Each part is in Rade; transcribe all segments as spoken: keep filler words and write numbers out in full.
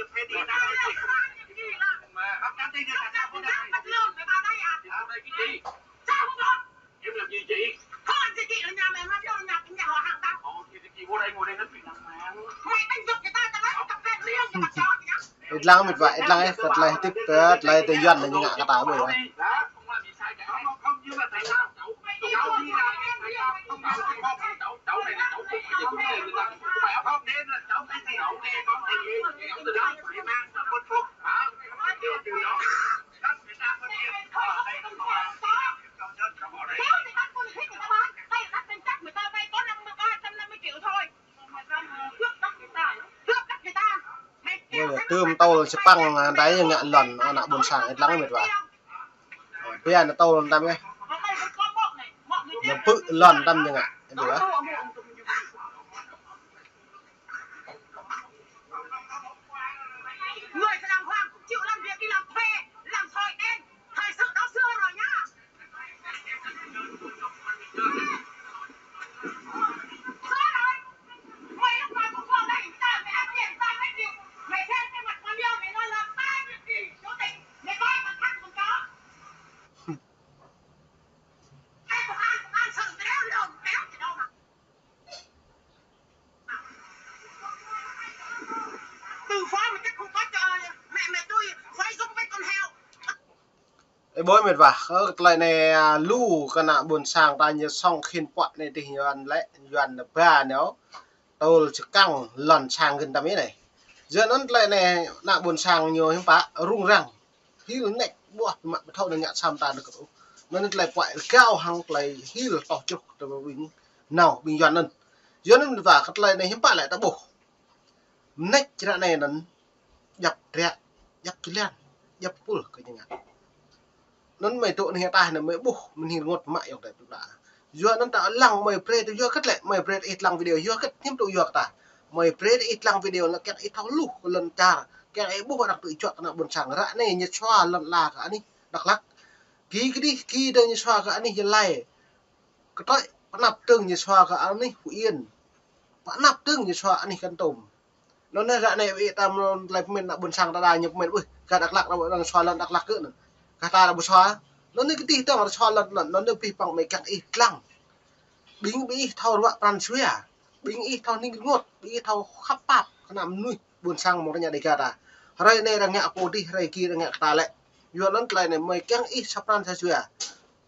Ih dlăng mĭt wa, ih dlăng ih, kơ tlei hdĭp, kơ tlei ti Yuăn ñu ngă kơ ta ƀuh wa. Ơ, tưm tôl čpăng, a, đei ngă lăn, ană ƀuôn sang ih dlăng mĭt wa. Ơ, pia ană tôl tăm ih. Ană pư̆ lăn tăm ñu ngă, ih dlăng. Người thì làm hoàng cũng chịu làm việc đi làm thuê, làm thợ đen, thời sự đó xưa rồi nhá. Xưa rồi. Mày lúc nào cũng còn đây, tao mày ăn tiền, tao mày chịu. Mày thêm cái mặt con điêu, mày nói là tao mày chỉ chủ tịch, mày coi còn thằng còn chó. Cái công an, công an sự cái đó lồn kéo gì đâu mà. Từ khóa mà chắc không có cho mẹ mày tôi phải giống với con heo. Ơ, ƀuh mĭt wa, ơ, kơ tlei anei, a, lu kơ ană ƀuôn sang ta ñu sŏng khĭn puă anei dih Yuăn lĕ, Yuăn ba nao, tôl čkăng lăn sang gĭn tăm ih anei. Yua anăn tlei anei ană ƀuôn sang ñu hiư̆m pă rŭng răng. Hil nĕč ƀuah mă ƀu thâo anăn ngă sa mta nao kơ ôh. Anăn tlei puă rgao hăng tlei hil toh čuh kơ ƀing nao ƀing Yuăn anăn. Yua anăn mĭt wa kơ tlei anei hiư̆m pă lĕ ta ƀuh. Mnêč ară anei anăn djăp drei, djăp čilian, djăp pul kơ ñu ngă. Anăn mei dôk anei taih anăn mei ƀuh, mnĭng rngot mă yŏng drei pla. Yua anăn ta lăng mei brei tơ yua kơt lĕ, mei brei ih dlăng video yua kơt, hiư̆m tŭ yua kơ ta. Mei brei ih dlăng video lĕ kiăng ih thâo luh kơ lăn čar, kiăng ih ƀuh arăng tŭ juă kơ ană ƀuôn sang. Ară anei ñu sua lăn ala kơ anih Dak Lak. Ki kdih, ki dơ̆ng ñu sua kơ anih Gia Lai. Ktrŏ pnăp dơ̆ng ñu sua kơ anih Phú Yên. Pnăp dơ̆ng ñu sua anih Kon Tum. Anăn ră anei ih tam lŏn tlei pơmĭn ană ƀuôn sang ta đa ñu pơmĭn, ui, kơ Dak Lak đa ƀuh sua lŏn Dak Lak kơ anăn. Kơ ta đa ƀuh sua. Anăn kdih dơ̆ng sua lŏn, anăn, anăn bi păng mei kiăng ih dlăng. Ƀing ih thâo ruă pran jua. Ƀing ih thâo hnĭng rngôt, ƀing ih thâo khăp pap, kơ ană mnuih ƀuôn sang mơ̆ng rơñă Dega ta. Hrei anei arăng ngă pô dih, hrei ki arăng ngă kơ ta lĕ. Yua anăn tlei anei mei kiăng ih sa pran sa jua.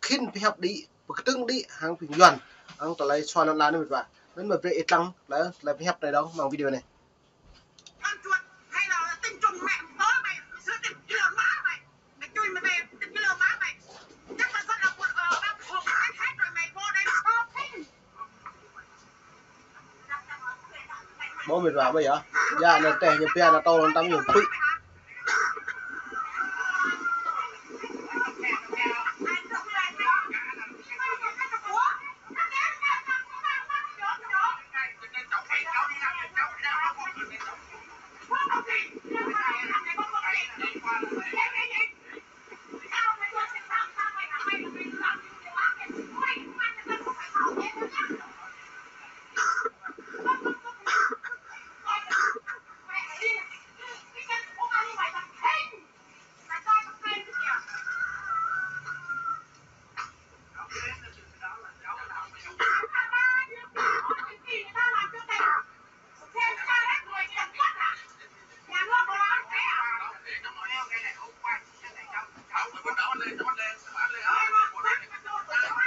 Khĭn pơhiăp đĭ, pơkdơ̆ng đĭ, hăng phung Yuăn. Hăng tlei sua lŏn anăn mĭt wa. Anăn mei brei ih dlăng, tlei, tlei pơhiăp anei dơ̆ng, mơ̆ng video anei. Con chuột hay là tinh trùng mẹ bố mày, xưa tinh trùng má mày. Mày chui mày về, tinh trùng má mày. Chắc là rất là buồn, ờ, bác Hồ, cái, cái rồi mày vô đây, ờ, thế. Bố mệt vả bây giờ. Dạ, nó tè, nó pia, nó to, nó tắm, nó pự.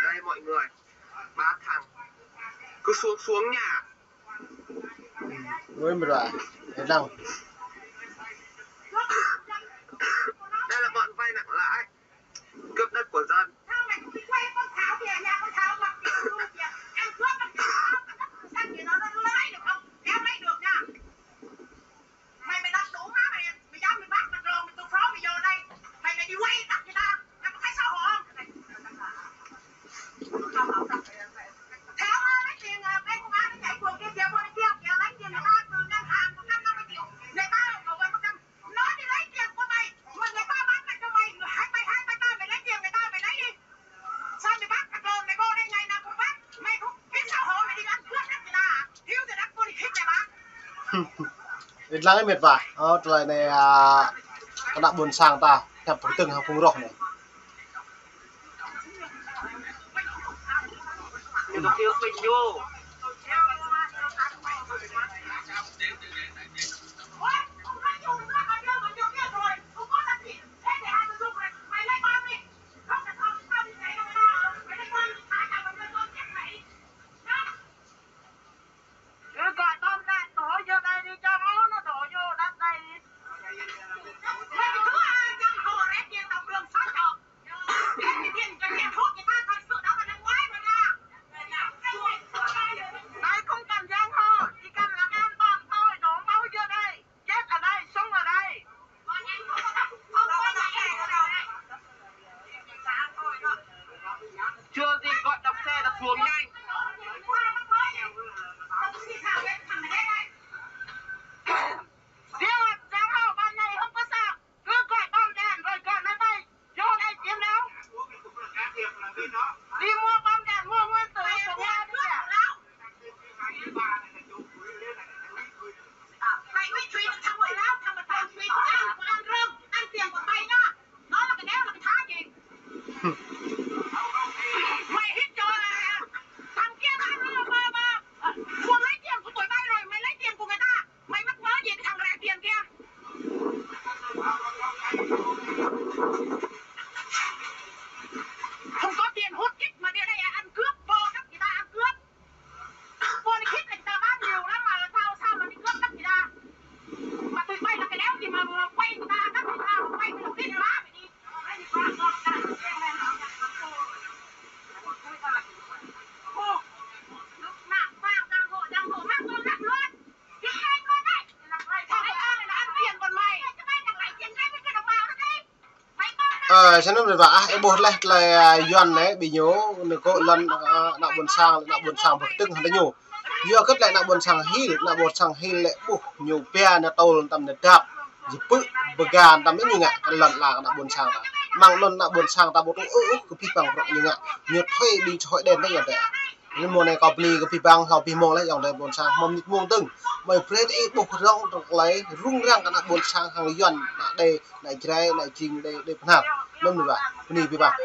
Đây mọi người, ba thằng cứ xuống, xuống nhà. Với mày rồi, mày đang. Đây là bọn vay nặng lãi, cướp đất của dân. Mày, mày đọc đủ má mày, mày dám mày bắt mày lộn, mày tụi pháo mày vô đây, mày, mày đi quay tắt người ta, mày có thấy xấu hổ không? Tháo má lấy tiền, ờ, cái công an nó chạy phường kia kìa, qua kia kìa, lấy tiền người ta từ ngân hàng một trăm năm mươi triệu, người ta bảo vệ một trăm, nó đi lấy tiền của mày, người, người ta bán lại cho mày, hai mươi hai mươi ba mày lấy tiền người ta, mày lấy đi. Sao mày bắt mày lộn, mày vô đây ngày nào cũng bắt, mày không Ih dlăng ih mĭt wa, ơ, tlei anei, a, kơ ană ƀuôn sang ta, hiăp pơkdơ̆ng hŏng phung roh anei. Cứ gọi bom đạn đổ vô đây đi cho máu nó đổ vô đất đây. Mày cứ, à, giang hồ rẻ tiền tầm đường xóa trọ. Cái tiền, cái tiền thuốc người ta thật sự đó là năm ngoái rồi nha. Đây không cần giang hồ, chỉ cần là an toàn thôi, đổ máu vô đây. Chết ở đây, sống ở đây. Chưa gì gọi đạp xe là xuống ngay. Riêng là giang hồ ban ngày không có sao. Cứ gọi bom đạn rồi gọi máy bay. Vô đây chiến đấu. Đi mua bom đạn, mua nguyên tử của Nga đi kìa. Mày với Thùy thằng hội báo, thằng mà thằng Thùy ăn, ăn rơm, ăn tiền của mày nhá. Nó là cái đéo là cái thá gì. Mày hít cho, à, thằng kia nó, nó, nó, nó, muốn lấy tiền của tụi bay rồi, mày lấy tiền của người ta. Mày mắc mớ gì cái thằng rẻ tiền kia. Không có tiền hút chích mà đi đây ăn cướp, vô đất người ta ăn cướp. Vô đi khít là người ta bán nhiều lắm mà sao, sao mà đi cướp đất người ta. Mà tụi bay là cái đéo gì mà, mà quay người ta, đất người ta, mà quay cái lục khít lá mày đi. Ơ, snăn mĭt wa ah, ih ƀuh leh tlei, a, Yuăn anei, bi ñu, ñu kơ lăn, a, ană ƀuôn sang, ană ƀuôn sang pơkdơ̆ng hŏng diñu. Yua kơ tlei ană ƀuôn sang hil, ană ƀuôn sang hil lĕ ƀuh ñu pia ñu tŭl tam ñu dăp, jipư̆ bơga tam ñu ngă lăn ala ană ƀuôn sang ta. Mơ̆ng anăn ană ƀuôn sang ta ƀuh tŭ ư ư kơ bi păng prŏng ñu ngă. Ñu thuê đi hội đèn đấy yŏng adei. Anăn mơ̆ng anei kâo bni kơ bi păng hlâo bi mông leh yŏng adei ƀuôn sang mâo mnĭt mông dơ̆ng. Mơi brei ih ƀuh rŏng dơ̆ng klei rŭng răng kơ ană ƀuôn sang hŏng Yuăn, ană Êđê, ană Jrai, ană Jing, Êđê, Êđê Bahnar. Anăn mơ̆ng wa, bni bi păng.